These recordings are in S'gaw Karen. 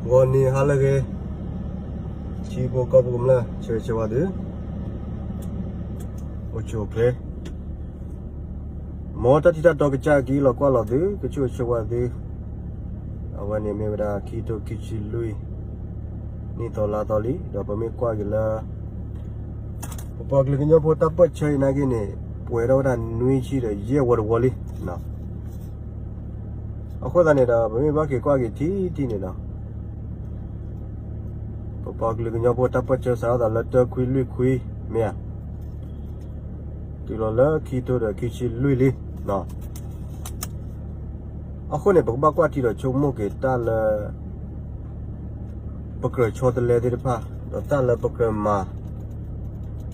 ဂီၤနံၤဟါလၢအဂ့ၤ, ထံဖိကီၢ်ဖိကမျၢၢ် ဆၢဂ့ၤဆၢဝါသု, အိၣ်ဆူၣ်အိၣ်ချ့, မ်တၢ်ထံၣ်တၢ်တီကစၢ်ကံလီၤကွၢ်လီၤသု, ကဆိၣ်ဂ့ၤဆၢဝါသု, အဝဲန့ၣ်မ့ၢ်ဝဲဒၣ်ခံကထိခံဆံလွံၢ် နံၣ်သီလါသီလံ, ဒီးပမ့ၢ်ကွၢ်က့ၤလၢ ပပှၤကလုာ်ကညီဖိတၢ်ပၢၢ်ဆၢအံၤနာ်က့န့ၣ် ပှဲၤထီၣ်ဝဲဒၣ်နွံဆံဒီးယဲၢ်ဝီတဝီလံ. အဃိသတးန့ၣ်ဒီး ပမ့ၢ်ဘၣ်က့ၤကွၢ်က့ၤထံထံန့ၣ်ဒီး ပပှၤကလုာ်ကညီဖိတၢ်ပၢၢ်ဆၢစးထီၣ်သးလၢတၢခွံလွံၢ်ခွံ မ့ၢ်ဧါ, တုၤလီၤလၢခံကထိဒီးခံဆံလွံၢ်လံ. အဃိန့ၣ် ပကဘၣ်ကွၢ်ထံဒီးဆိကမိၣ်က့ၤတၢ်လၢ ပကြၢးဆီတလဲသ့ၣ်တဖၣ်, ဒီးတၢ်လၢပကြၢးမၤ,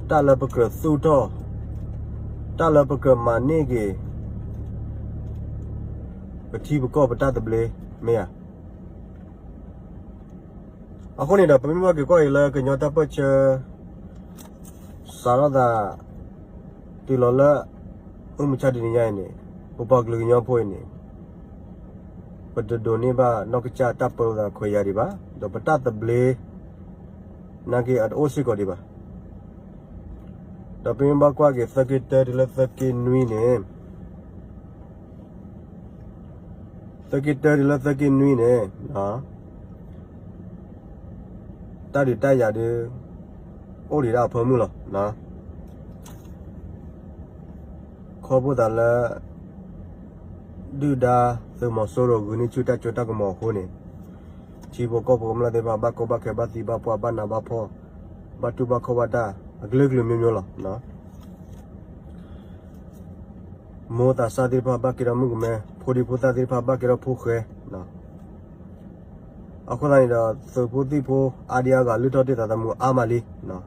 တၢ်လၢပကြၢးသူၣ်ထီၣ်, တၢ်လၢပကြၢးမၤန့ၢ်က့ၤ ပထံပကီၢ်ပတၢ်သဘျ့ မ့ၢ်ဧါ. အဃိန့ၣ်ဒီး ပမ့ၢ်ဘၣ်က့ၤကွၢ်က့ၤလၢကညီတၢ်ပၢၢ်ဆၢ စးထီၣ်သး တုၤလီၤလၢ အုမုၢ်ဆါတနံၤညါအံၤန့ၣ် ပပှၤကလုာ်ကညီဖိအံၤန့ၣ် ပတဒိးန့ၢ်ဘၣ်နီၢ်ကစၢ်တၢ်ပၢသးခွဲးယာ်ဒံးဘၣ်, ဒီးပတၢ်သဘျ့ နာ်က့အတအိၣ်စ့ၢ်ကီးဒံးဘၣ်. ဒီးပမ့ၢ်ဘၣ်ကွၢ်က့ၤသၢက့တၢတုၤလၢသၢက့နွံန့ၣ် သၢက့တၢတုၤလၢသၢက့နွံန့ၣ် တၢ်ဒုးတၢ်ယၤဒုး အိၣ်ဒံးဒၣ်အဖၢမုၢ်လီၤ. ခီဖျိသးလၢ ဒုၣ်ဒါသုးမီၤစိရိၤဂုာ်န့ၢ်ဆူၣ်တၢ်စိတၢ်ကမီၤအဃိန့ၣ် ထံဖိကီၢ်ဖိကမျၢၢ်သ့ၣ်တဖၣ် ဘၣ်ကီဘၣ်ခဲ ဘၣ်သံဘၣ်ပှၢ် ဘၣ်နးဘၣ်ဖှီၣ် ဘၣ်တူၢ်ဘၣ်ခီၣ်ဘၣ်တၢ် အကလုာ်ကလုာ်မျိုးမျိုးလီၤ. မိၢ်သးစၢ်သ့ၣ်တဖၣ် ဘၣ်ကဲထီၣ်မုၣ်ကမဲ, ဖိဒံဖိသၣ်သ့ၣ်တဖၣ် ဘၣ်ကဲထီၣ်ဖိဃဲ. အဃိသတးန့ၣ်ဒီး သုးဖိသံၣ်ဖိ အါဒံအါဂၤ လုၢ်ထီၣ်တ့ၢ်သးသမူအါမးလံ.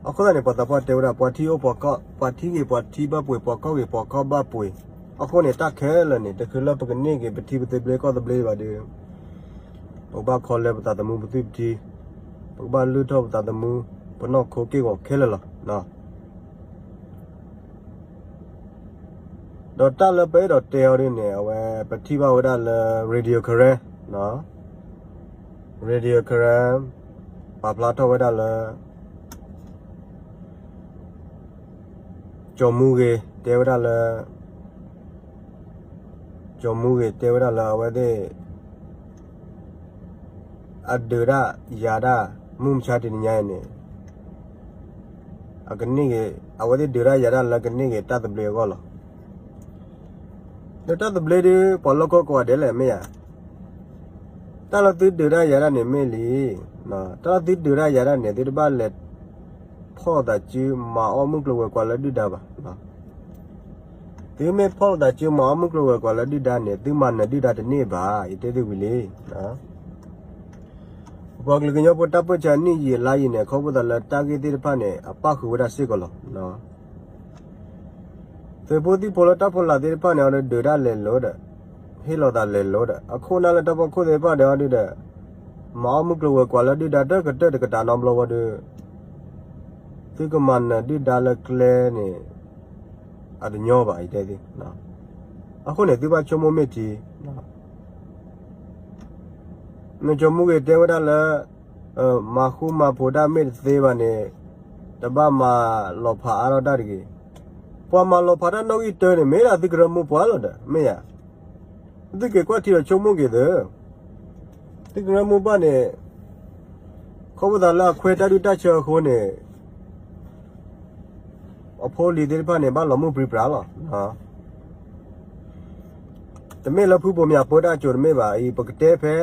အဃိသတးန့ၣ် ပှၤသးပှၢ်တဲဝဲဒၣ် ပှၤထံအိၣ်ပှၤကီၢ်, ပှၤထံဂ့ၤပှၤထံဘၣ်ပှ့ၤ, ပှၤကီၢ်ဂ့ၤပှၤကီၢ်ဘၣ်ပှ့ၤ. အဃိန့ၣ် တၢ်ခဲလၢာ်န့ၣ် တချုးလၢပကန့ၢ်က့ၤ ပထံပသဘျ့ကီၢ်သဘျ့ဘၣ်ဒီး ပကဘၣ်ခီလၢပသးသမူပသွံၣ်ပထံ, ပကဘၣ်လုၢ်ထီၣ်ပသးသမူ ပနီၢ်ခိက့ၢ်ဂီၤခဲလၢာ်လီၤ. ဒီးတၢ်လၢပအဲၣ်ဒိးတဲအီၤဒ်န့ၣ် အဝဲ ပထံၣ်ဘၣ်ဝဲဒၣ်လၢ Radio Karen, Radio Karen ပာ်ဖျါထီၣ်ဝဲဒၣ်လၢ ကၠီၤမူဂ့ၤတဲဝဲဒၣ်လၢ ကၠီၤမူဂ့ၤတဲဝဲဒၣ်လၢအဝဲသ့ၣ် အဒုးတၢ်ယၤတၢ် မုၢ်မဆါတနံၤညါအံၤန့ၣ် အကန့ၢ်က့ၤ အဝဲသ့ၣ်ဒုးတၢ်ယၤတၢ်လၢကန့ၢ်က့ၤတၢ်သဘျ့အဂီၢ်လီၤ. ဒီးတၢ်သဘျ့ဒ်ပှၤလီၢ်ကီၢ်ကိးဂၤဒဲးလဲၣ်မ့ၢ်ဧါ. တၢ်လၢသုဒုးတၢ်ယၤတၢ်န့ၣ်မ့ၢ်လံ, တၢ်လၢသုဒုးတၢ်ယၤတၢ်န့ၣ် သုတဘၣ်လဲၤဖီၣ်သးစုမၤအီၣ်မုၢ်ကျိၤဝဲၤကွာ်လၢဒုၣ်ဒါဘၣ်. သုမ့ၢ်ဖီၣ်သးစုမၤအီၣ်မုၢ်ကျိၤဝဲၤကွာ်လၢဒုၣ်ဒါန့ၣ် သုမၤနၢၤဒုၣ်ဒါတန့ၢ်ဘၣ်, ယတဲသုဝံၤလံ. ပပှၤကလုာ်ကညီဖိတၢ်ပၢၢ်ဆၢနံၣ်ယံာ်လါယံာ်န့ၣ် ခီဖျိသးလၢတၢ်ဂ့ၢ်သ့ၣ်တဖၣ်န့ၣ် အပၣ်ဃုာ်ဝဲဒၣ်စ့ၢ်ကီးလီၤ. သုးဖိသံၣ်ဖိလၢတၢ်ဖီလာ်သ့ၣ်တဖၣ်န့ၣ် အီၤဒုးဒုးတၢ်လဲၤလိၤဒီး ဟ့ၣ်လီၤသးလဲၤလိၤဒီး အခိၣ်နၢ်လၢတၢ်ဖီခိၣ်သ့ၣ်တဖၣ်ဒီးအီၤဒုးဒီး မၤအီၣ်မုၢ်ကျိၤဝဲၤကွာ်လၢဒုၣ်ဒါတကတၢၢ်တကတၢၢ်နီတဘျီဝဲဒီး သုကမၤနၢၤဒုၣ်ဒါလၢကျဲန့ၣ် အတညီဘၣ် ယတဲသု. အဃိန့ၣ် သုဘၣ်ဆိကမိၣ်မ့ၢ်ထံ မ့ၢ်ကၠီၤမူဂ့ၤတဲဝဲဒၣ်လၢ မၤဃူမၤဖိးတၢ်မ့ၢ်တသ့ဘၣ်န့ၣ် တဘၣ်မၤလီၤဖးအါထီၣ်တၢ်တဂ့ၤ. ပှၤမၤလီၤဖးတၢ်နီၣ်ဂံၢ်တၢန့ၣ် မ့ၢ်ဒၣ်သုကရၢမိၢ်ပှၢ်လီၤဒီး မ့ၢ်ဧါ. သုက့ၤကွၢ်ထံဒီးဆိကမိၣ်က့ၤသု သုကရၢမိၢ်ပှၢ်န့ၣ် ခီဖျိသးလၢအခွဲးတၢ်ဒုၣ်တၢ်ဆၢအဃိန့ၣ် အဖိအလံၤသ့ၣ်တဖၣ်န့ၣ် ဘၣ်လီၤမုၢ်ပြံပြါလီၤ. တမ့ၢ်လၢဖုဘိၣ်မၠးပၢတၢ်အစိၤတမ့ၢ်ဘၣ်, အံၤပကတဲဖဲ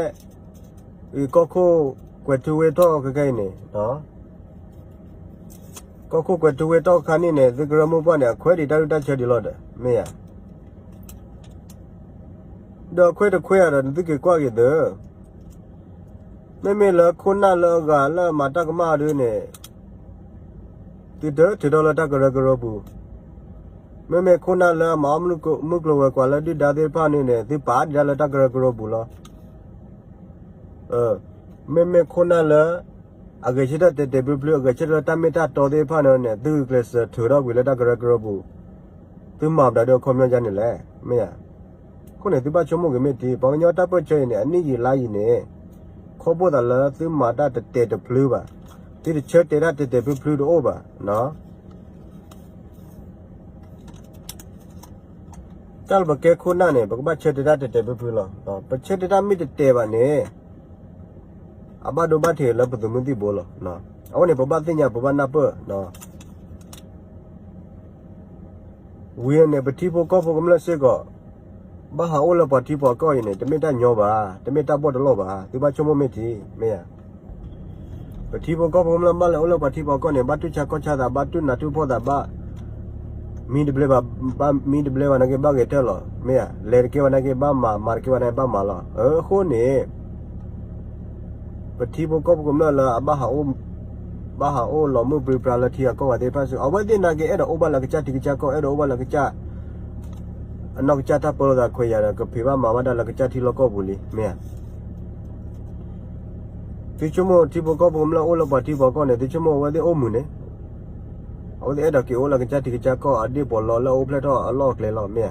အံၤကီၢ်ခိၣ်ကွဲၤထူဝ့ထီၣ်ခဲခဲအံၤန့ၣ် ကီၢ်ခိၣ်ကွဲၤထူဝ့ထီၣ်ခါန့ၣ်န့ၣ် သုကရၢမိၢ်ပှၢ်န့ၣ် အခွဲးဒံးတၢ်ဒုၣ်တၢ်ဆၢဒံးလီၤဒီး မ့ၢ်ဧါ. ဒီးအခွဲးတခွဲးဧါဒီး နသုက့ၤကွၢ်က့ၤသု မ့မ့ၢ်လၢခိၣ်နၢ်လၢအဂၤလၢအမၤတၢ်ကမၣ်ဒ်န့ၣ် သုတထုးထီၣ်လၢတၢ်ကရၢကရိပူၤ, မ့မ့ၢ်ခိၣ်နၢ်လၢအမၤအီၣ်မုၢ်ကျိၤဝဲၤကွာ်လၢဒုၣ်ဒါသ့ၣ်တဖၣ်န့ၣ်န့ၣ် သုပာ်ဒံးတၢ်လၢတၢ်ကရၢကရိပူၤလီၤ. မ့မ့ၢ်ခိၣ်နၢ်လၢ အဂဲၤဆၢထၢၣ်တဲာ်တဲာ်ဖျုးဖျုး အဂဲၤဆၢထၢၣ်လၢတၢ်မ့ၢ်တၢ်တီသ့ၣ်တဖၣ်န့ၣ်န့ၣ် သုဂုာ်ကျဲးစၢးထုးထီၣ်ကွံာ်လၢတၢ်ကရၢကရိပူၤ, သုမၤပတၤဒ်အခီပညီဒ်န့ၣ်လဲၣ်, မ့ၢ်ဧါ. အဃိန့ၣ် သုဘၣ်ဆိကမိၣ်က့ၤမ့ၢ်ထံ ပှၤကညီတၢ်ပၢၢ်ဆၢအံၤန့ၣ် အနံၣ်ယံာ်လါယံာ်န့ၣ် ခီဖျိသးလၢသုမၤတၢ်တတဲာ်တဖျုဘၣ်, သုတဆၢတဲာ်တၢ်တဲာ်တဲာ်ဖျုဖျုတအိၣ်ဘၣ်. တၢ်လၢပကဲခိၣ်နၢ်န့ၣ် ပကဘၣ်ဆၢတဲာ်တၢ်တဲာ်တဲာ်ဖျုဖျုလီၤ. ပဆၢတဲာ်တၢ်မ့ၢ်တတဲာ်ဘၣ်န့ၣ် အဘၣ်ဒိဘၣ်ထံးလၢပသုးမုၢ်သံၣ်ဘိလီၤ. အဝဲန့ၣ် ပဘၣ်သ့ၣ်ညါ ပဘၣ်နၢ်ပၢၢ် ဝံၤန့ၣ် ပထံဖိကီၢ်ဖိကမျၢၢ်စ့ၢ်ကီး ဘၣ်ဟးအိၣ်လၢပှၤထံပှၤကီၢ်အံၤန့ၣ် တမ့ၢ်တၢ်ညီဘၣ်, တမ့ၢ်တၢ်ဘီၣ်တလီၢ်ဘၣ်, သုဘၣ်ဆိကမိၣ်မ့ၢ်ထံ မ့ၢ်ဧါ. ပထံဖိကီၢ်ဖိကမျၢၢ်ဘၣ်လဲၤအိၣ်လၢပှၤထံပှၤကီၢ်န့ၣ် ဘၣ်တူၢ်ဆါကီၢ်ဆါသး, ဘၣ်တူၢ်နးတူၢ်ဖှီၣ်သး, ဘၣ်မံတဘျဲဘၣ်, ဘၣ်မံတဘျဲဘၣ်နာ်က့ ဘၣ်ဂဲၤထၢၣ်လီၤ, မ့ၢ်ဧါ. လဲၤတကဲဘၣ်နာ်က့ ဘၣ်မၤ, မၤတကဲဘၣ်နာ်က့ ဘၣ်မၤလီၤ. အဃိန့ၣ် ပထံဖိကီၢ်ဖိကမျၢၢ်လၢအဘၣ်ဟးအိၣ်, ဘၣ်ဟးအိၣ်လီၤမုၢ်ပြံပြါလၢထံဂၤကီၢ်ဂၤသ့ၣ်တဖၣ်စ့ၢ်ကီး အဝဲသ့ၣ်နာ်က့ အဲၣ်ဒိးအိၣ်ဘၣ်လၢကစၢ်ထံကစၢ်ကီၢ်, အဲၣ်ဒိးအိၣ်ဘၣ်လၢကစၢ် အနီၢ်ကစၢ်တၢ်ပၢလီၤသးခွဲးယာ်ဒီး ကဖံးဘၣ်မၤဘၣ်တၢ်လၢကစၢ်ထံလီၢ်ကီၢ်ပူၤလံ မ့ၢ်ဧါ. သုဆိကမိၣ်ထံဖိကီၢ်ဖိကမျၢၢ်အိၣ်လၢပှၤထံပှၤကီၢ်န့ၣ် သုဆိကမိၣ်အဝဲသ့ၣ်အိၣ်မုာ်န့ၣ်, အဝဲသ့ၣ်အဲၣ်ဒိးက့ၤအိၣ်လၢကစၢ်ထံကစၢ်ကီၢ် အဒ့ၣ်ပီးလီလၢအအိၣ်ဖျဲၣ်ထီၣ်အလီၢ်အကျဲလီၤ မ့ၢ်ဧါ.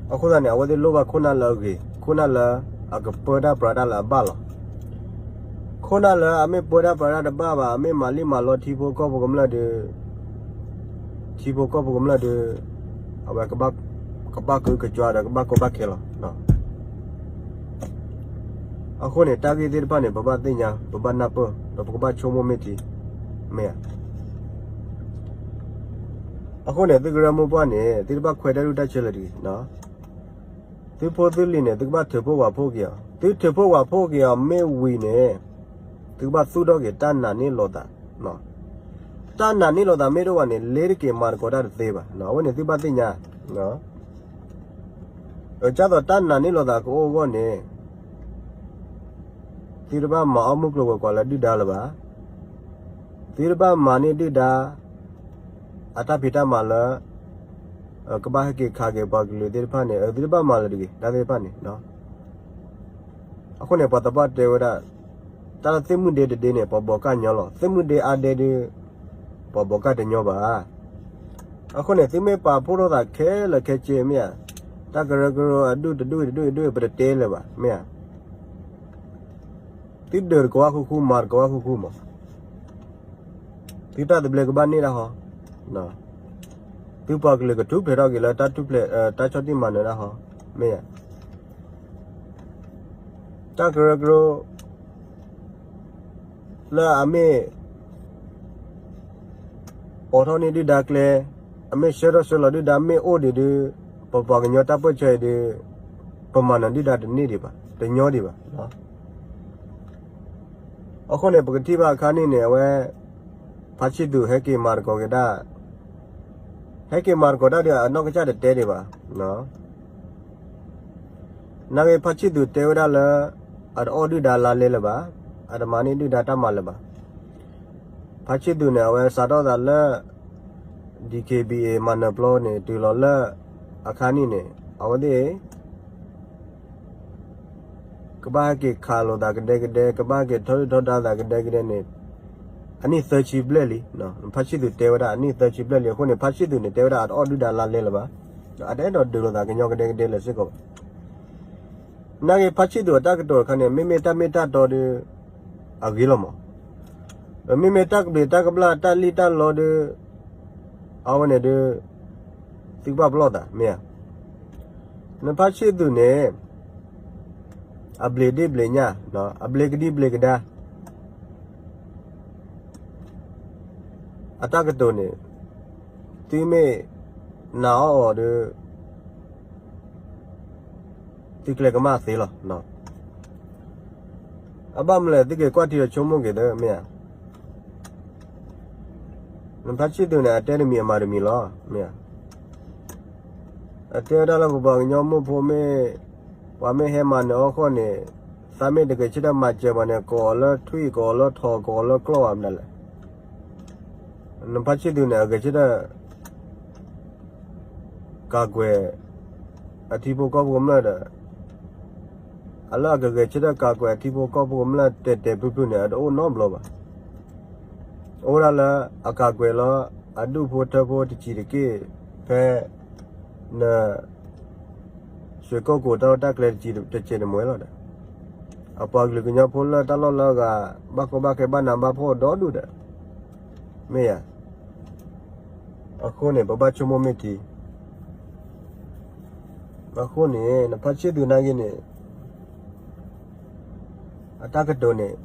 အဃိသတးန့ၣ် အဝဲသ့ၣ်လိၣ်ဘၣ်ခိၣ်နၢ်လၢအဂ့ၤ, ခိၣ်နၢ်လၢအကပၢတၢ်ပြးတၢ်လၢအဘၣ်လီၤ. ခိၣ်နၢ်လၢအမ့ၢ်ပၢတၢ်ပြးတၢ်တဘၣ်ဘၣ်, အမ့ၢ်မၤလံၣ်မၤလီထံဖိကီၢ်ဖိကမျၢၢ်ဒီး, ထံဖိကီၢ်ဖိကမျၢၢ်ဒီး, အဝဲ ကဘၣ်ကုကကွါဒီး ကဘၣ်ကီဘၣ်ခဲလီၤ. အဃိန့ၣ် တၢ်ဂ့ၢ်သ့ၣ်တဖၣ်န့ၣ် ပဘၣ်သ့ၣ်ညါ, ပဘၣ်နၢ်ပၢၢ်, ဒီးပကဘၣ်ဆိကမိၣ်မ့ၢ်ထံ, မ့ၢ်ဧါ. အဃိန့ၣ် သုကရၢမိၢ်ပှၢ်န့ၣ် သုတဘၣ်ခွဲးတၢ်ဒူၣ်တၢ်ဆၢလၢၤတဂ့ၤ. သုဖိသုလံၤန့ၣ် သုကဘၣ်ထုးဖှိၣ်ဝးဖှိၣ်က့ၤအီၤ, သုထုးဖှိၣ်ဝးဖှိၣ်က့ၤအီၤမ့ၢ်ဝံၤန့ၣ် သုကဘၣ်သူၣ်ထီၣ်က့ၤတၢ်နာ်န့ၢ်လီၤသး, တၢ်နာ်န့ၢ်လီၤသးမ့ၢ်တအိၣ်ဘၣ်န့ၣ် လ့ၤတက့ၤမၤသကိးတၢ်တသ့ဘၣ်. အဝဲန့ၣ်သုဘၣ်သ့ၣ်ညါ, ဒ်သိးတၢ်နာ်န့ၢ်လီၤသးကအိၣ်အဂီၢ်န့ၣ် သုတဘၣ်မၤအီၣ်မုၢ်ကျိၤဝဲၤကွာ်လၢဒုၣ်ဒါလၢၤဘၣ်. သုတဘၣ်မၤန့ၢ်ဒုၣ်ဒါ အတၢ်ဖံးတၢ်မၤလၢ ကဘၣ်ဟဲက့ၤခးက့ၤပှၤကလုာ်သ့ၣ်တဖၣ်န့ၣ် သုတဘၣ်မၤလၢၤတဂ့ၤ တၢ်သ့ၣ်တဖၣ်န့ၣ်. အဃိန့ၣ် ပှၤသးပှၢ်တဲဝဲဒၣ် တၢ်လၢသ့ၣ်မုၣ်ဒ့တဒ့န့ၣ် ပှၤဘီးကၢ်ညီလီၤ. သ့ၣ်မုၣ်ဒ့အါဒ့ဒီး ပှၤဘီးကၢ်တညီဘၣ်. အဃိန့ၣ် သုမ့ၢ်ပာ်ဖှိၣ်ထီၣ်သးခဲလၢာ်ခဲဆ့မ့ၢ်ဧါ, တၢ်ကရၢကရိအဒူၣ်တဒူၣ်တဒူၣ်တဒူၣ် ပတတဲလၢၤဘၣ် မ့ၢ်ဧါ. သုဒုးတကဝၢ်ဃူဃူ မၤတကဝၢ်ဃူဃူမး သုတၢ်သဘျ့ကဘၣ်န့ၢ်တၢ်ဟီ, သုပှၤကလုာ်ကထူၣ်ဖျဲးထီၣ်က့ၤလၢတၢ်ထူၣ်ဖျဲး တၢ်ဆီၣ်တံၢ်မၤနၢၤတၢ်ဟီ, မ့ၢ်ဧါ. တၢ်ကရၢကရိ လၢအမ့ၢ် အိးထီၣ်န့ၢ်ဒုၣ်ဒါကျဲ, အမ့ၢ်ဆှၢထီၣ်ဆှၢလီၤဒုၣ်ဒါမ့ၢ်အိၣ်ဒံးဒီး ပပှၤကညီတၢ်ပၢၢ်ဆၢအံၤဒီး ပမၤနၢၤဒုၣ်ဒါတန့ၢ်ဒံးဘၣ်, တညီဒံးဘၣ်. အဃိန့ၣ် ပကထံၣ်ဘၣ်အခါန့ၣ်န့ၣ် အဝဲ ဖါဆံၣ်သူးဟဲက့ၤမၤသကိးက့ၤတၢ်, ဟဲက့ၤမၤသကိးတၢ်ဒီး အနီၢ်ကစၢ်တတဲဒံးဘၣ်. နာ်က့ ဖါဆံၣ်သူးတဲဝဲဒၣ်လၢ အတအီၣ်ဒုၣ်ဒါလါလဲလၢၤဘၣ်, အတမၤန့ၢ်ဒုၣ်ဒါတၢ်မၤလၢၤဘၣ်. ဖါဆံၣ်သူးန့ၣ် အဝဲစးထီၣ်သးလၢ DKBA မၤနၢၤပျီန့ၣ် တုၤလီၤလၢ အခါန့ၣ်န့ၣ် အဝဲသ့ၣ် ကဘၣ်ဟဲက့ၤခးလိာ်သးကဒဲကဒဲ, ကဘၣ်ဟဲက့ၤထီဒုၣ်ထီဒါသးကဒဲကဒဲန့ၣ် အနံၣ်သၢဆံဘျဲၣ်လံ. ဖါဆံၣ်သူးတဲဝဲဒၣ် အနံၣ်သၢဆံဘျဲၣ်လံ. အဃိန့ၣ် ဖါဆံၣ်သူးန့ၣ် တဲဝဲဒၣ် အတအီၣ်ဒုၣ်ဒါလါလဲလၢၤဘၣ်, အတအဲၣ်ဒိးဒုးလိာ်သးကညီကဒဲကဒဲလၢၤစ့ၢ်ကီးဘၣ်. နာ်က့ ဖါဆံၣ်သူးအတၢ်ကတိၤတခါန့ၣ် မ့မ့ၢ်တၢ်မ့ၢ်တၢ်တီဒီး အဂ့ၤလီၤမး, မ့မ့ၢ်တၢ်ကဘျံးတၢ်ကဘျၣ် တၢ်လံၣ်တၢ်လီဒီး အဝဲန့ၣ်ဒီး သုကဘၣ်ပလီၢ်သး မ့ၢ်ဧါ. နဖါဆံၣ်သူးန့ၣ် အဘျံးဒ့ၣ်ဘျံးညၣ်, အဘျံးကဒံဘျံးကဒါ အတၢ်ကတိၤန့ၣ် သုမ့ၢ်နာ်အီၤဒီး သုကျဲကမၣ်သ့လီၤ. အဘၣ်မနုၤလဲၣ် သုက့ၤကွၢ်ထံဒီးဆိကမိၣ်က့ၤသ့ မ့ၢ်ဧါ. နဖါဆံၣ်သူးန့ၣ် အတဲတမံၤအမၤတမံၤလီၤ မ့ၢ်ဧါ. အတဲဝဲဒၣ်လၢပပှၤကညီမိၢ်ဖိမ့ၢ် ပှၤမ့ၢ်ဟဲမၤနၢၤအီၣ်ဃီန့ၣ် သးမ့ၢ်တဂဲၤဆၢထၢၣ်မၤစၢၤပှၤန့ၣ် ကိးအီၤလၢထွံၣ် ကိးအီၤလၢထိး ကိးအီၤလၢကျီၢ်ဘၣ်မနုၤလဲၣ်. နဖါဆံၣ်သူးန့ၣ် အဂဲၤဆၢထၢၣ် ကၤကွဲး အထံဖိကီၢ်ဖိကမျၢၢ်ဒီး အလၢအကဂဲၤဆၢထၢၣ်ကၤကွဲးအထံဖိကီၢ်ဖိကမျၢၢ်တဲာ်တဲာ်ဖျုးဖျုးန့ၣ် အတအိၣ်နီတဘျီဘၣ်. အိၣ်ဝဲဒၣ်လၢအကၤကွဲးလီၤ အဒူၣ်ဖိထၢဖိတစံးတက့ၢ် ဖဲ န ရွှေကုက္ကိုတၢ်လီၢ်တၢ်ကျဲတစဲးတမှဲၤလီၤဒီး အပှၤကလုာ်ကညီဖိလၢတၢ်လီၢ်လၢအဂၤ ဘၣ်ကီဘၣ်ခဲဘၣ်နးဘၣ်ဖှီၣ်ဒီဒူၣ်ဒီး မ့ၢ်ဧါ. အဃိန့ၣ် ပဘၣ်ဆိကမိၣ်မ့ၢ်ထံ. အဃိန့ၣ် နဖါဆံၣ်သူနာ်က့န့ၣ် အတၢ်ကတိၤန့ၣ်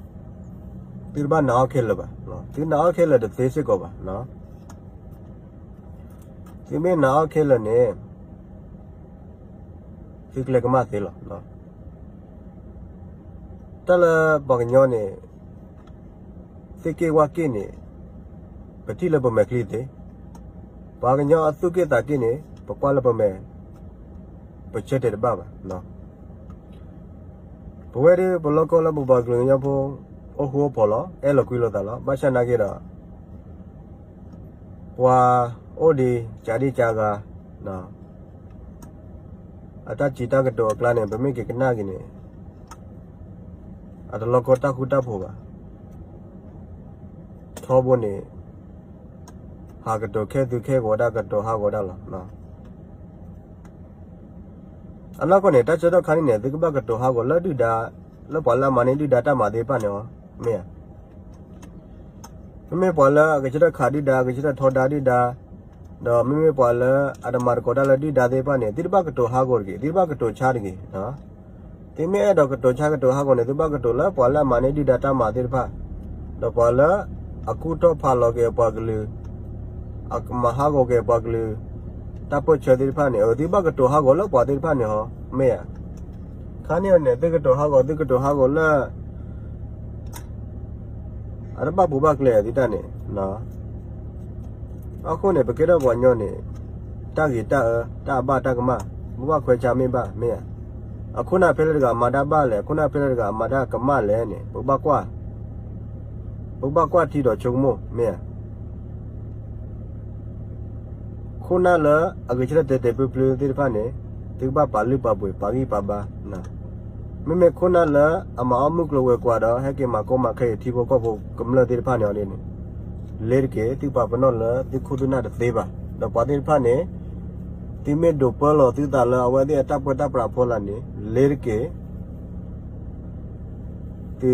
သုတဘၣ်နာ်အီၤခဲလၢာ်ဘၣ်. သုနာ်အီၤခဲလၢာ်တသ့စ့ၢ်ကီးဘၣ်. သုမ့ၢ်နာ်အီၤခဲလၢာ်န့ၣ် သုကျဲကမၣ်သ့လီၤ. တၢ်လၢပှၤကညီန့ၣ် သ့ၣ်က့ၣ်ဝၣ်က့ၣ်န့ၣ် ပထံၣ်လၢပမဲာ်ချံသ့, ပှၤကညီအသူၣ်က့ၣ်သးက့ၣ်န့ၣ် ပကွၢ်လၢပမဲာ် ပဆၢတဲာ်တဘၣ်ဘၣ်. ပဝဲဒၣ်ပလီၢ်ကီၢ်လၢပပှၤကလုာ်ကညီဖိ အိၣ်ဃူအိၣ်ဖိးလီၤ, အဲၣ်လိာ်ကွံလိာ်သးလီၤ. ဘၣ်ဆၣ်နာ်က့ဒီး ပှၤအိၣ်ဒံးကဒံကဂၤ အတၢ်စံးတၢ်ကတိၤအကျါန့ၣ် ပမ့ၢ်က့ၤကနၣ်က့ၤန့ၣ် အတလီၢ်ကီၢ်တၢ်ဃူတၢ်ဖိးဘၣ်. ထီဘိန့ၣ် ဟးကတိၤခဲသုခဲဂီၤဒၣ် ကတိၤဟးဂီၤဒၣ်လီၤ. အနီၢ်ကီၢ်န့ၣ် တၢ်ဆၢကတီၢ်ခါန့ၣ်န့ၣ် သုကဘၣ်ကတိၤဟးဂီၤလၢဒုၣ်ဒါ လၢပှၤလၢအမၤန့ၢ်ဒုၣ်ဒါတၢ်မၤသ့ၣ်တဖၣ်န့ၣ်လီၤ. မ့ၢ်ဧါ. မ့မ့ၢ်ပှၤလၢအကဆၢထၢၣ်ခးဒုၣ်ဒါ ကဆၢထၢၣ်ထီဒါဒုၣ်ဒါ ဒီးမ့မ့ၢ်ပှၤလၢအတမၤသကိးတၢ်လၢဒုၣ်ဒါသ့ၣ်တဖၣ်န့ၣ် သုတဘၣ်ကတိၤဟးဂီၤတဂ့ၤ, သုဘၣ်ကတိၤဆါတဂ့ၤ. သုမ့ၢ်အဲၣ်ဒိးကတိၤဆါကတိၤဟးဂီၤန့ၣ် သုဘၣ်ကတိၤလၢပှၤလၢအမၤန့ၢ်ဒုၣ်ဒါတၢ်မၤသ့ၣ်တဖၣ်, ဒီးပှၤလၢအကူၣ်ထီၣ်ဖးလီၤက့ၤအပှၤကလုာ်, အကမၤဟးဂီၤက့ၤအပှၤကလုာ် တၢ်ပၢၢ်ဆၢသ့ၣ်တဖၣ်န့ၣ် အသုဘၣ်ကတိၤဟးဂီၤလၢပှၤသ့ၣ်တဖၣ်န့ၣ်ဟီ, မ့ၢ်ဧါ. ခါန့ၣ်န့ၣ် သုကတိၤဟးဂီၤ သုကတိၤဟးဂီၤလၢ အတဘၣ်ပူၤဘၣ်ကျဲသုတၢ်န့ၣ်. အဃိန့ၣ် ပကဲထီၣ်ပှၤကညီန့ၣ် တၢ်ဂ့ၤတၢ်အၢ တၢ်အဘၣ်တၢ်ကမၣ် ပဘၣ်ခွဲးဆါမ့ၢ်ဘၣ် မ့ၢ်ဧါ. အခိၣ်နၢ်ဖဲလဲၣ်တဂၤမၤတၢ်ဘၣ်လဲၣ် အခိၣ်နၢ်ဖဲလဲၣ်တဂၤမၤတၢ်ကမၣ်လဲၣ်န့ၣ် ပကဘၣ်ကွၢ်, ပကဘၣ်ကွၢ်ထံဒီးဆိကမိၣ် မ့ၢ်ဧါ. ခိၣ်နၢ်လၢအဂဲၤဆၢထၢၣ်တဲာ်တဲာ်ဖျုးဖျုးသ့ၣ်တဖၣ်န့ၣ် သုကဘၣ်ပာ်လုၢ်ပာ်ပှ့ၤ ပာ်ဂံၢ်ပာ်ဘါ. မ့မ့ၢ်ခိၣ်နၢ်လၢအမၤအီၣ်မုၢ်ကျိၤဝဲၤကွာ်ဒီး ဟဲက့ၤမၤကီမၤခဲအံၤ ထံဖိကီၢ်ဖိကမျၢၢ်သ့ၣ်တဖၣ်န့ၣ်အီၤဒ်န့ၣ် လ့ၤတက့ၢ် သုပာ်ပနီၣ်လၢသုခိၣ်သုနၢ်တသ့ဘၣ်. ဒီးပှၤသ့ၣ်တဖၣ်န့ၣ် သုမ့ၢ်ဒိးပၢလီၤသုသးလၢအဝဲသ့ၣ်အတၢ်ပၢတၢ်ပြးအဖီလာ်န့ၣ် လ့ၤတက့ၢ် သု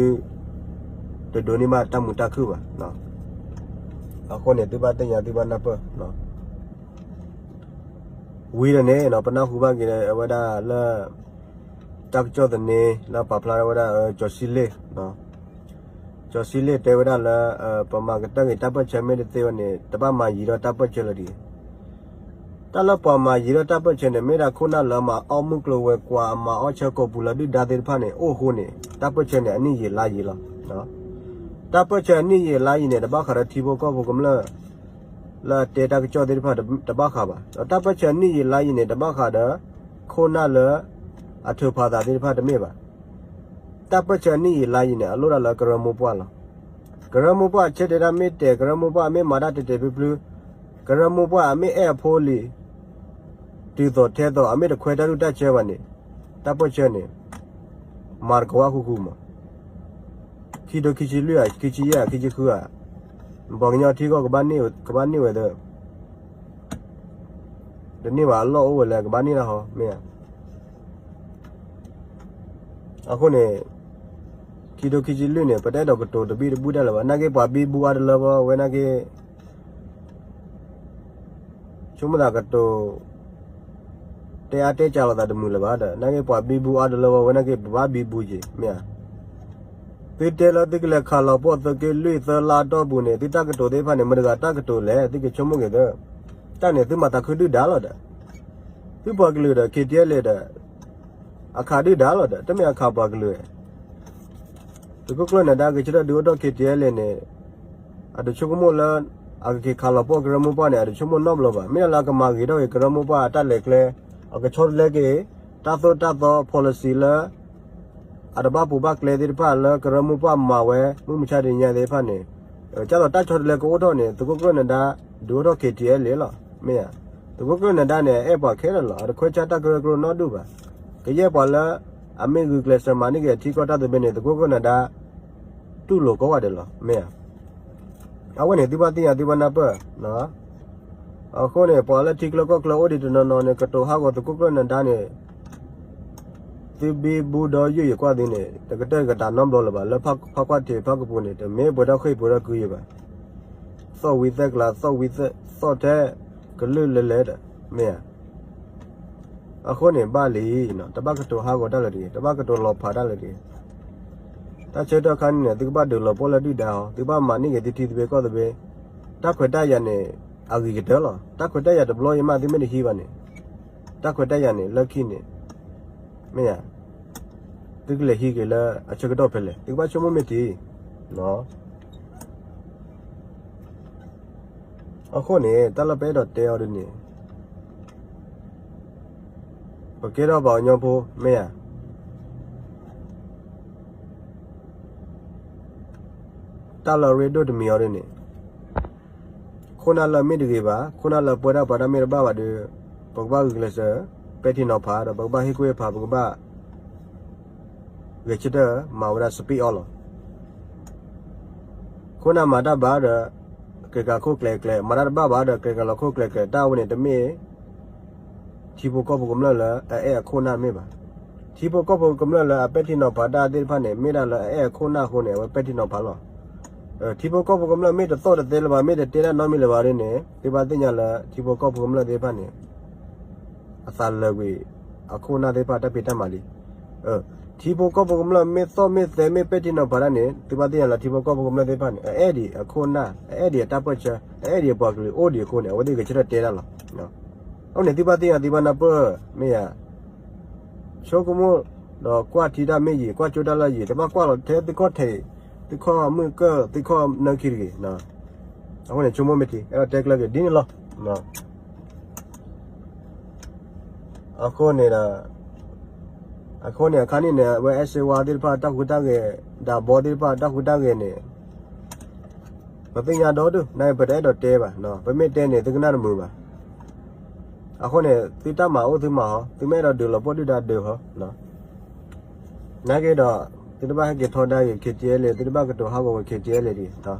တဒိးန့ၢ်ဘၣ်တၢ်မုာ်တၢ်ခုၣ်ဘၣ်. အဃိန့ၣ် သုဘၣ်သ့ၣ်ညါ သုဘၣ်နၢ်ပၢၢ်. ဝံၤဒီးန့ၣ် ပနၢ်ဟူဘၣ်က့ၤဝဲဒၣ်လၢ တၢ်ကစီၣ်သန့လၢပာ်ဖျါထီၣ်ဝဲဒၣ် ကၠီၤစံလ့ၣ်, ကၠီၤစံလ့ၣ်တဲဝဲဒၣ်လၢ ပမၤကတၢၢ်ဂ့ၤတၢ်ပၢၢ်ဆၢမ့ၢ်တသ့ဝဲန့ၣ် တဘၣ်မၤယံၤထီၣ်တၢ်ပၢၢ်ဆၢလၢၤတဂ့ၤ. တၢ်လၢပှၤမၤယံၤထီၣ်တၢ်ပၢၢ်ဆၢန့ၣ် မ့ၢ်ဒၣ်ခိၣ်နၢ်လၢမၤအီၣ်မုၢ်ကျိၤဝဲၤကွာ် အမၤအီၣ်ဆၢကိာ်ပူၤလၢဒုၣ်ဒါသ့ၣ်တဖၣ်န့ၣ် အိၣ်အဃိန့ၣ် တၢ်ပၢၢ်ဆၢန့ၣ် အနံၣ်ယံာ်လါယံာ်လီၤ. တၢ်ပၢၢ်ဆၢအနံၣ်ယံာ်လါယံာ်န့ၣ် တဘၣ်ဃးဒီးထံဖိကီၢ်ဖိကမျၢၢ် လၢအတဲတၢ်ကစီၣ်သ့ၣ်တဖၣ်တဘၣ်ဃးဘၣ်. ဒီးတၢ်ပၢၢ်ဆၢအနံၣ်ယံာ်လါယံာ်န့ၣ် တဘၣ်ဃးဒီး ခိၣ်နၢ်လၢအထုးဖးသးသ့ၣ်တဖၣ်တမ့ၢ်ဘၣ်. တၢ်ပၢၢ်ဆၢအနံၣ်ယံာ်လါယံာ်န့ၣ် အလိၣ်ဒၣ်လၢကရၢမိၢ်ပှၢ်လီၤ. ကရၢမိၢ်ပှၢ်အဆၢတဲာ်တၢ်မ့ၢ်တဲာ် ကရၢမိၢ်ပှၢ်အမ့ၢ်မၤတၢ်တဲာ်တဲာ်ဖျုးဖျုး, ကရၢမိၢ်ပှၢ်အမ့ၢ်အဲၣ်အဖိအလံၤ တုၤသိးထဲသိး အမ့ၢ်တခွဲးတၢ်ဒုၣ်တၢ်ဆၢဘၣ်န့ၣ် တၢ်ပၢၢ်ဆၢန့ၣ် မၤတကဝၢ်ဃူဃူမး. ခံထိခံဆံလွံၢ်ဧါ ခံဆံယဲၢ်ဧါ ခံဆံဃုဧါ, ပှၤကညီထံကီၢ် ကဘၣ်န့ၢ်ဝဲသၢ တန့ၢ်ဘၣ် အလီၢ်အိၣ်ဝဲလၢကဘၣ်န့ၢ်တၢ်ဟီ မ့ၢ်ဧါ. အဃိန့ၣ် ခံထိခံဆံလွံၢ်န့ၣ် ပတအဲၣ်ဒိးကတိၤတဘံၣ်တဘူၣ်တၢ်လၢၤဘၣ်. နာ်က့ပှၤဘံဘူအါတလၢဘၣ် ဝဲနာ်က့ ဆိကမိၣ်သးကတိၤ တဲအါတဲကၢ်လိာ်သးတမုာ်လၢၤဘၣ်ဒီး နာ်က့ပှၤဘံဘူအါတလၢဘၣ် ဝဲနာ်က့ပဘၣ်ဘံဘူက့ၤ မ့ၢ်ဧါ. သုတဲလၢသုကလဲၤခးလီၤပှီၢ်သုးက့လွံၢ်သၢလါအတီၢ်ပူၤန့ၣ် သုတၢ်ကတိၤသ့ၣ်တဖၣ်န့ၣ် မတၤတဂၤတၢ်ကတိၤလဲၣ် သုကဆိကမိၣ်က့ၤသၢ. တၢ်န့ၣ် သုမၤသးခုဒုၣ်ဒါလီၤဒီး သုပှၤကလုာ်ဒီး ခံထံအဲလ့ၤဒီး အခးဒုၣ်ဒါလီၤဒီး တမ့ၢ်အခးပှၤကလုာ် သုးခိၣ်ကျၢၢ်နၢၤဒါ ကဆၢထၢၣ်ဒုးအိၣ်ထီၣ် ခံထံအဲလ့ၤန့ၣ် အတဆိကမိၣ်လၢ အကက့ၤခးလီၤပှီၢ်ကရၢမိၢ်ပှၢ်န့ၣ် အတဆိကမိၣ်နီတဘျီဘၣ်. မ့ၢ်ဒၣ်လၢအကမၤဂ့ၤထီၣ်က့ၤကရၢမိၢ်ပှၢ်အတၢ်လဲၤကျဲ, အကဆီတလဲက့ၤ တၢ်သိၣ်တၢ်သီ policy လၢ အတဘၣ်ပူၤဘၣ်ကျဲသ့ၣ်တဖၣ်လၢကရၢမိၢ်ပှၢ်မၤဝဲ မုၢ်မဆါတနံၤညါသ့ၣ်တဖၣ်န့ၣ်, ကၢ်သိးတၢ်ဆီတလဲကအိၣ်ထီၣ်န့ၣ် သုးခိၣ်ကျၢၢ်နၢၤဒါ ဒုးအိၣ်ထီၣ် ခံထံအဲလ့ၤ လီၤ. မ့ၢ်ဧါ. သုးခိၣ်ကျၢၢ်နၢၤဒါန့ၣ် အဲၣ်ပှၤခဲလၢာ်လီၤ. အတခွဲးဆါတၢ်ကရၢကရိနီတဒူၣ်ဘၣ်. ကယဲၢ်ပှၤလၢ အမ့ၢ်ဂုာ်ကျဲးစၢးမၤန့ၢ်က့ၤအထံကီၢ်တၢ်သဘျ့န့ၣ် သုးခိၣ်ကျၢၢ်နၢၤဒါ တူၢ်လိာ်ကိးဂၤဒဲးလီၤ. မ့ၢ်ဧါ. အဝဲန့ၣ် သုဘၣ်သ့ၣ်ညါသုဘၣ်နၢ်ပၢၢ် အဃိန့ၣ် ပှၤလၢထံချၢကီၢ်ချၢအိၣ်ဒံးတနီၤနီၤန့ၣ် ကတိၤဟးဂီၤသုးခိၣ်ကျၢၢ်နၢၤဒါန့ၣ်, တ သုဘံဘူဒီးယုၢ်ယကွၢ်သုန့ၣ် တကတၢၢ်တကတၢၢ်နီတဘျီလၢၤဘၣ်, လၢဖးကွၢ်ထံးဖးကပူၤန့ၣ် တမ့ၢ်ပှဲၤထီၣ်ဃ့ၢ်ပှဲၤထီၣ်ကုယၤဘၣ်. သီၣ်ဝံသဲကလၤ သီၣ်ဝံသဲ သီၣ်ထဲကလုာ်လဲၤလဲၤဒီး မ့ၢ်ဧါ. အဃိန့ၣ်ဘၣ်လံ, တဘၣ်ကတိၤဟးဂီၤတၢ်လၢၤတဂ့ၤ, တဘၣ်ကတိၤလီၤဖးတၢ်လၢၤတဂ့ၤ. တၢ်ဆၢကတီၢ်ခါန့ၣ်န့ၣ် သုကဘၣ်ဒုးလီၤပှီၢ်လၢဒုၣ်ဒါအီၤ, သုကဘၣ်မၤန့ၢ်က့ၤသုထံသဘျ့ကီၢ်သဘျ့. တၢ်ခွဲးတၢ်ယာ်န့ၣ် အဂ့ၤကတၢၢ်လီၤ. တၢ်ခွဲးတၢ်ယာ်တဘျီယမ့ၢ်သုမ့ၢ်တဟံးဘၣ်န့ၣ်, တၢ်ခွဲးတၢ်ယာ်န့ၣ် လၢခံန့ၣ် မ့ၢ်ဧါ, သုကလဲၤဟံးက့ၤလၢအဆၢကတီၢ်ဖဲလဲၣ်, သုကဘၣ်ဆိကမိၣ်မ့ၢ်တံၢ်. အဃိန့ၣ် တၢ်လၢပအဲၣ်ဒိးတဲအီၤဒ်န့ၣ် ပကဲထီၣ်ပှၤကညီဖိ မ့ၢ်ဧါ. တၢ်လၢအရ့ဒိၣ်တမံၤအီၤဒ်န့ၣ် ခိၣ်နၢ်လၢအမ့ၢ်တဂ့ၤဘၣ်, ခိၣ်နၢ်လၢအပၢတၢ်ပှၤတၢ်မ့ၢ်တဘၣ်ဘၣ်ဒီး ပကဘၣ်ဂုာ်ကျဲးစၢး ပဲာ်ထံနီၤဖးဒီး ပကဘၣ်ဟ့ၣ်ကူၣ်ဟ့ၣ်ဖး ပကဘၣ် ဂဲၤဆၢထၢၣ်မၤဝဲဒၣ် speak out လီၤ. ခိၣ်နၢ်မၤတၢ်ဘၣ်ဒီး ကျဲၤကၤခိၣ်ကျဲၤကျဲၤ, မၤတၢ်တဘၣ်ဘၣ်ဒီး ကျဲၤကၤလီၤခိၣ်ကျဲၤကျဲၤ, တၢ်ဝဲန့ၣ်တမ့ၢ် ထံဖိကီၢ်ဖိကမျၢၢ်လၢအအဲၣ်အခိၣ်နၢ်မ့ၢ်ဘၣ်. ထံဖိကီၢ်ဖိကမျၢၢ်လၢအပဲာ်ထံနီၤဖးတၢ်သ့ၣ်တဖၣ်န့ၣ် မ့ၢ်ဒၣ်လၢအအဲၣ်အခိၣ်နၢ်အဃိန့ၣ် အဝဲပဲာ်ထံနီၤဖးလီၤ. ထံဖိကီၢ်ဖိကမျၢၢ်မ့ၢ်တသီၣ်တသဲလၢၤဘၣ်, မ့ၢ်တတဲတၢ်နီတမံၤလၢၤဘၣ်ဒ်န့ၣ် သုဘၣ်သ့ၣ်ညါလၢထံဖိကီၢ်ဖိကမျၢၢ်သ့ၣ်တဖၣ်န့ၣ် အသးလၢာ်ကွံာ် အခိၣ်နၢ်သ့ၣ်တဖၣ်တၢ်ဖံးတၢ်မၤလံ. ထံဖိကီၢ်ဖိကမျၢၢ်မ့ၢ်သီၣ်မ့ၢ်သဲမ့ၢ်ပဲာ်ထံနီၤဖးတၢ်န့ၣ် သုဘၣ်သ့ၣ်ညါလၢထံဖိကီၢ်ဖိကမျၢၢ်သ့ၣ်တဖၣ်န့ၣ် အအဲၣ်ဒံးအခိၣ်နၢ်, အအဲၣ်ဒံးအတၢ်ပၢၢ်ဆၢ, အအဲၣ်ဒံးအပှၤကလုာ်အိၣ်ဒံးအဃိန့ၣ် အဝဲသ့ၣ်ဂဲၤဆၢထၢၣ်တဲတၢ်လီၤ. အဃိန့ၣ် သုဘၣ်သ့ၣ်ညါ သုဘၣ်နၢ်ပၢၢ် မ့ၢ်ဧါ. ဆိကမိၣ်ဒီးကွၢ်ထံတၢ်မ့ၢ်ယံၤ, ကွၢ်ကၠိတၢ်လၢယံၤ, တဘၣ်ကွၢ်လီၤထဲသုခီၣ်ထံး, သုခီၣ်မုၢ်ကၢၢ်, သုခီၣ်နၢခံတဂ့ၤ. အဃိန့ၣ် ဆိကမိၣ်မ့ၢ်တံၢ်, အဲၣ်ဒိးတဲကျၢၤက့ၤဒ်န့ၣ်လီၤ. အဃိန့ၣ်ဒီး အဃိန့ၣ်အခါန့ၣ်န့ၣ် အဝဲအဲၣ်စ့ဝါသ့ၣ်တဖၣ်တၢ်ဟူးတၢ်ဂဲၤ, ဒးဘီသ့ၣ်တဖၣ်တၢ်ဟူးတၢ်ဂဲၤန့ၣ် ပသ့ၣ်ညါဒီဒူၣ်, နာ်က့ပတအဲၣ်ဒိးတဲဘၣ်, ပမ့ၢ်တဲန့ၣ် သုကနၣ်တမုာ်ဘၣ်. အဃိန့ၣ် သုတၢ်မၤအိၣ်သုမၤဟီ, သုမ့ၢ်အဲၣ်ဒိးဒုးလီၤပှီၢ်ဒုၣ်ဒါဒုးဟီ. နာ်က့ဒီး သုတဘၣ်ဟဲက့ၤထီဒါက့ၤ ခ့ကဲလဲၣ်, သုတဘၣ်ကတိၤဟးဂီၤဝဲ ခ့ကဲလဲၣ်ဒံး.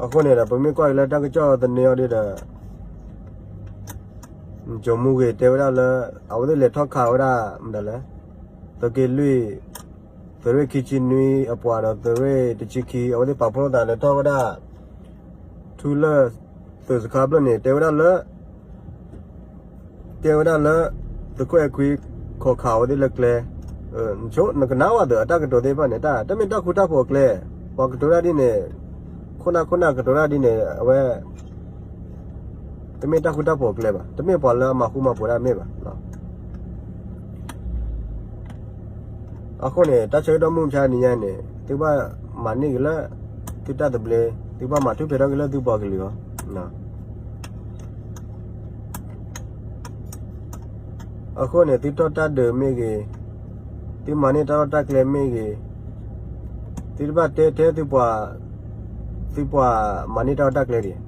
အဃိန့ၣ်ဒီး ပမ့ၢ်ကွၢ်က့ၤလၢတၢ်ကစီၣ်သန့အီၤဒ်ဒီး ကၠိမူဂ့ၤတဲဝဲဒၣ်လၢ အဝဲသ့ၣ်လဲၤထီၣ်ခးဝဲဒၣ် မတၤလဲၣ်, သုးက့လွံၢ်, သုးရ့ၣ်ခံဆံနွံအပှၤဒီး သုးရ့ၣ်တဆံခံ အဝဲသ့ၣ်ပာ်ဖှိၣ်သးလဲၤထီၣ်ဝဲဒၣ် ထူလၢ သုးစခါဖျၢၣ်န့ၣ် တဲဝဲဒၣ်လၢ တဲဝဲဒၣ်လၢ သုးခိၣ်အဲၣ်ခွံ ခိးခးဝဲသ့ၣ်လၢကျဲ, နကနၣ်ဝဲသ့ၣ် အတၢ်ကတိၤသ့ၣ်တဖၣ်န့ၣ် တမ့ၢ်တၢ်ဃူတၢ်ဖိးအကျဲ, ပှၤကတိၤတၢ်ဒ်န့ၣ်, ခိၣ်နၢ်ခိၣ်နၢ်ကတိၤတၢ်ဒ်န့ၣ် အဝဲ တမ့ၢ်တၢ်ဃူတၢ်ဖိးအကျဲဘၣ်, တမ့ၢ်ပှၤလၢအမၤဃူမၤဖိးတၢ်မ့ၢ်ဘၣ်. အဃိန့ၣ် တၢ်ဆၢကတီၢ်မုၢ်မဆါတနံၤညါန့ၣ် သုဘၣ်မၤန့ၢ်က့ၤလၢ သုတၢ်သဘျ့, သုဘၣ်မၤထူၣ်ဖျဲးထီၣ်က့ၤလၢသုပှၤကလုာ်အဂီၢ်. အဃိန့ၣ် သုထီၣ်တၢ်ဒုးမ့ၢ်ဂ့ၤ, သုမၤန့ၢ်တၢ်ထီၣ်တၢ်ကျဲမ့ၢ်ဂ့ၤ, သုတဘၣ်တဲထဲသုပှၤ, သုပှၤမၤန့ၢ်တၢ်ထီၣ်တၢ်ကျဲဒံး,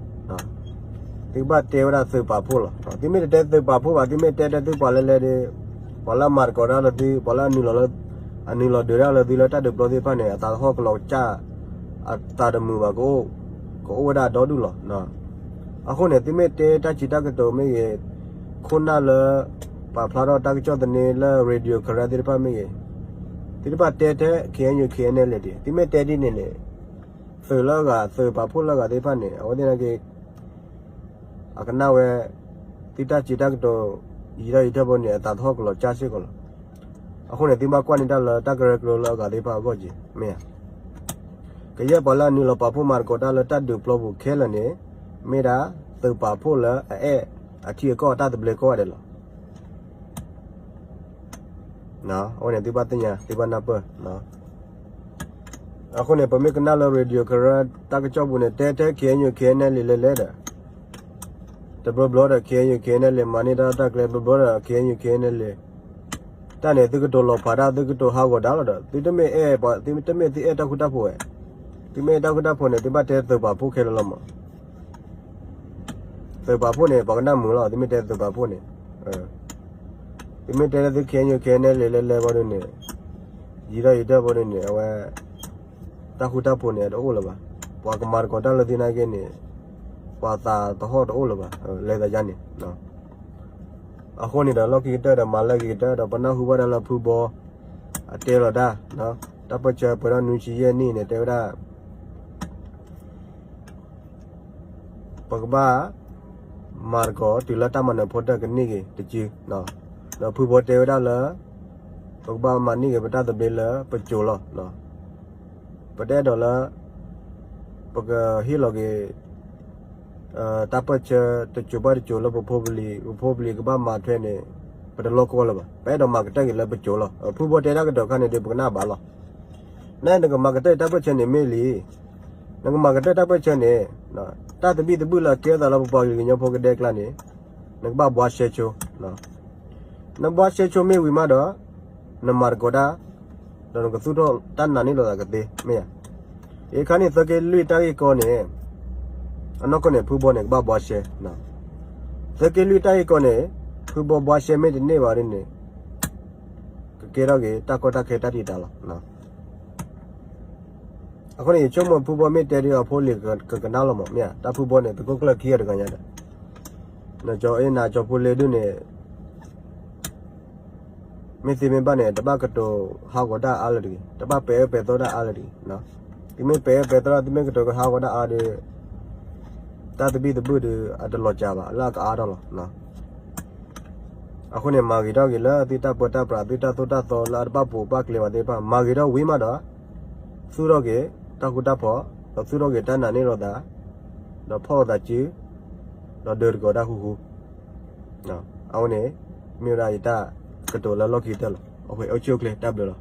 သုကဘၣ်တဲဝဲဒၣ်သုးပာ်ဖှိၣ်လီၤ. သုမ့ၢ်တတဲသုးပာ်ဖှိၣ်ဘၣ်, သုမ့ၢ်တဲထဲသုပှၤလဲၢ်လဲၢ်ဒီး ပှၤလၢအမၤသကိးတၢ်လၢသု, ပှၤလၢအနုာ်လီၤလၢ, အနုာ်လီၤဒုးတၢ်လၢသုလၢတၢ်ဒုးပျီသ့ၣ်တဖၣ်န့ၣ် အသးသဟီၣ်ကလီၤကၢ်, အသးတမုာ်ဘၣ်ကအိၣ်, ကအိၣ်ဝဲဒၣ်ဒီဒူၣ်လီၤ. အဃိန့ၣ် သုမ့ၢ်တဲတၢ်စံးတၢ်ကတိၤမ့ၢ်ဂ့ၤ, ခိၣ်နၢ်လၢ ပာ်ဖျါထီၣ်တၢ်ကစီၣ်သန့လၢ Radio Karen သ့ၣ်တဖၣ်မ့ၢ်ဂ့ၤ, သုတဘၣ်တဲထဲ KNU KNLA ဒံး, သုမ့ၢ်တဲဒ်န့ၣ်န့ၣ် သုးလၢအဂၤ သုးပာ်ဖှိၣ်လၢအဂၤသ့ၣ်တဖၣ်န့ၣ် အဝဲသ့ၣ်နာ်က့ အကနၣ်ဝဲ သုတၢ်စံးတၢ်ကတိၤ ယံာ်ထီၣ်ယံာ်ထီၣ်ဘိန့ၣ် အသးသဟီၣ်ကလီၤကၢ်စ့ၢ်ကီးလီၤ. အဃိန့ၣ် သုဘၣ်ကွၢ်န့ၢ်တၢ်လၢတၢ်ကရၢကရိလၢအဂၤသ့ၣ်တဖၣ်အဂီၢ်က့ၤ မ့ၢ်ဧါ. ကယဲၢ်ပှၤလၢအနုာ်လီၤပာ်ဖှိၣ်မၤသကိးတၢ်လၢတၢ်ဒုးပျီပူၤခဲလၢာ်န့ၣ် မ့ၢ်ဒၣ်သုးပာ်ဖှိၣ်လၢအအဲၣ်အထံအကီၢ်အတၢ်သဘျ့ကိးဂၤဒဲးလီၤ. အဝဲန့ၣ် သုဘၣ်သ့ၣ်ညါ သုဘၣ်နၢ်ပၢၢ်. အဃိန့ၣ် ပမ့ၢ်ကနၣ်လၢ Radio Karen တၢ်ကစီၣ်ပူၤန့ၣ် တဲထဲ KNU KNLA လဲၤလဲၤဒီး တဘျီဘျီဒီး KNU KNLA မၤန့ၢ်တၢ်တၢ်ကျဲ တဘျီဘျီဒီး KNU KNLA တၢ်န့ၣ် သုကတိၤလီၤဖးတၢ် သုကတိၤဟးဂီၤတၢ်လီၤဒီး သုတမ့ၢ်အဲၣ်ပှၤ သုတမ့ၢ်သုအဲၣ်တၢ်ဃူတၢ်ဖိးဝဲ, သုမ့ၢ်အဲၣ်တၢ်ဃူတၢ်ဖိးန့ၣ် သုဘၣ်တဲသုးပာ်ဖှိၣ်ခဲလၢာ်လီၤမး. သုးပာ်ဖှိၣ်န့ၣ် ပှၤကနၣ်မုာ်လီၤ သုမ့ၢ်တဲသုးပာ်ဖှိၣ်န့ၣ်, သုမ့ၢ်တဲလၢသု KNU KNLA လဲၤလဲၤဘၣ်ဒ်န့ၣ် ယံာ်ထီၣ်ယံာ်ထီၣ်ဘၣ်ဒ်န့ၣ် အဝဲ တၢ်ဃူတၢ်ဖိးန့ၣ် တအိၣ်လၢၤဘၣ်. ပှၤကမၤသကိးတၢ်လၢသုနာ်က့န့ၣ် ပှၤသးသဟီၣ်တအိၣ်လၢၤဘၣ်. လဲၤသးယါန့ၣ် အဃိန့ၣ်ဒီး လီၢ်ခံကတၢၢ်ဒီး မၤလၢက့ၤကတၢၢ်ဒီး ပနၢ်ဟူဘၣ်ဒၣ်လၢဖုဘီ အတဲလီၤတၢ် တၢ်ပၢၢ်ဆၢပှဲၤထီၣ်နွံဆံယဲၢ်နံၣ်န့ၣ် တဲဝဲဒၣ် ပကဘၣ်မၤသကိးတုၤလၢတၢ်မၤနၢၤဖိတၢၢ်ကန့ၢ်က့ၤတစု, ဒီးဖုဘီတဲဝဲဒၣ်လၢ ပကဘၣ်မၤန့ၢ်က့ၤပတၢ်သဘျ့လၢပစိၤလီၤ. ပတအဲၣ်ဒိးလၢ ပကဟ့ၣ်လီၤက့ၤ တၢ်ပၢၢ်ဆၢတစိၤဘၣ်တစိၤလၢပဖိပလံၤ, ပဖိပလံၤကဘၣ်မၤထွဲန့ၣ် ပတလိၣ်ကီၢ်လၢၤဘၣ်. ပအဲၣ်ဒိးမၤကတၢၢ်က့ၤလၢပစိၤလီၤ. ဖုဘီတဲတၢ်ကတိၤခါန့ၣ်ဒီး ပကနၣ်ဘၣ်လီၤ. နနကမၤကတၢၢ်တၢ်ပၢၢ်ဆၢန့ၣ်မ့ၢ်လံ, နကမၤကတၢၢ်တၢ်ပၢၢ်ဆၢန့ၣ် တၢ်သဘံၣ်သဘုၣ်လၢအကဲထီၣ်သးလၢပပှၤကလုာ်ကညီဖိကဒဲကလါန့ၣ် နကဘၣ်ဘှါရှဲဆိ, နဘှါရှဲဆိမ့ၢ်ဝံၤမးဒီး နမၤသကိးတၢ် ဒီးနကသူၣ်ထီၣ်တၢ်နာ်န့ၢ်လိာ်သးကသ့မ့ၢ်ဧါ. အခါန့ၣ် သုးက့လွံၢ်တၢ်ဂ့ၢ်ကီန့ၣ် အနီၢ်ကီၢ်န့ၣ် ဖုဘီန့ၣ် ကဘၣ်ဘှါရှဲ, သုးက့လွံၢ်တၢ်ဂ့ၢ်ကီန့ၣ် ဖုဘီဘှါရှဲမ့ၢ်တန့ၢ်ဘၣ်ဒ်န့ၣ် ကကဲထီၣ်က့ၤတၢ်ကီတၢ်ခဲတၢ်တံာ်တာ်လီၤ. အဃိန့ၣ် ယဆိကမိၣ်ဖုဘီမ့ၢ်တဲဒ်အံၤအဖိလံၤကကနၣ်လီၤမး မ့ၢ်ဧါ, တၢ်ဖုဘီန့ၣ် သုးခိၣ်ကျၢၢ်ခံဂၤတဂၤညါဒီး ကၠီၤအ့နၤကၠီၤဖိလ့ဒုၣ်န့ၣ် မ့ၢ်သ့မ့ၢ်ဘၣ်န့ၣ် တဘၣ်ကတိၤဟးဂီၤတၢ်အါလၢၤတဂ့ၤ, တဘၣ်ပဲာ်အၢပဲာ်သီတၢ်အါလၢၤတဂ့ၤ. သုမ့ၢ်ပဲာ်အၢပဲာ်သီတၢ် သုမ့ၢ်ကတိၤကဟးဂီၤတၢ်အါဒီး တၢ်သဘံၣ်သဘုၣ်ဒီး အတလီၤစှၤဘၣ် လၢအကအါထီၣ်လီၤ. အဃိန့ၣ် မၤဂ့ၤထီၣ်က့ၤလၢသုတၢ်ပၢတၢ်ပြး သုတၢ်သိၣ်တၢ်သီလၢအတဘၣ်ပိာ်ဘၣ်ကျဲဘၣ်သ့ၣ်တဖၣ် မၤဂ့ၤထီၣ်ဝံၤမးဒီး သူၣ်ထီၣ်က့ၤတၢ်ဃူတၢ်ဖိး ဒီးသူၣ်ထီၣ်က့ၤတၢ်နာ်န့ၢ်လိာ်သး ဒီးဖီၣ်လိာ်သးစု ဒီးဒုးသကိးတၢ်ဃူဃူ. အဝဲန့ၣ် မ့ၢ်ဝဲဒၣ်ယတၢ်ကတိၤလၢလီၢ်ခံကတၢၢ်လီၤ. အဝဲအိၣ်ဆူၣ်အိၣ်ချ့ တၢ်ဘျုးလီၤ.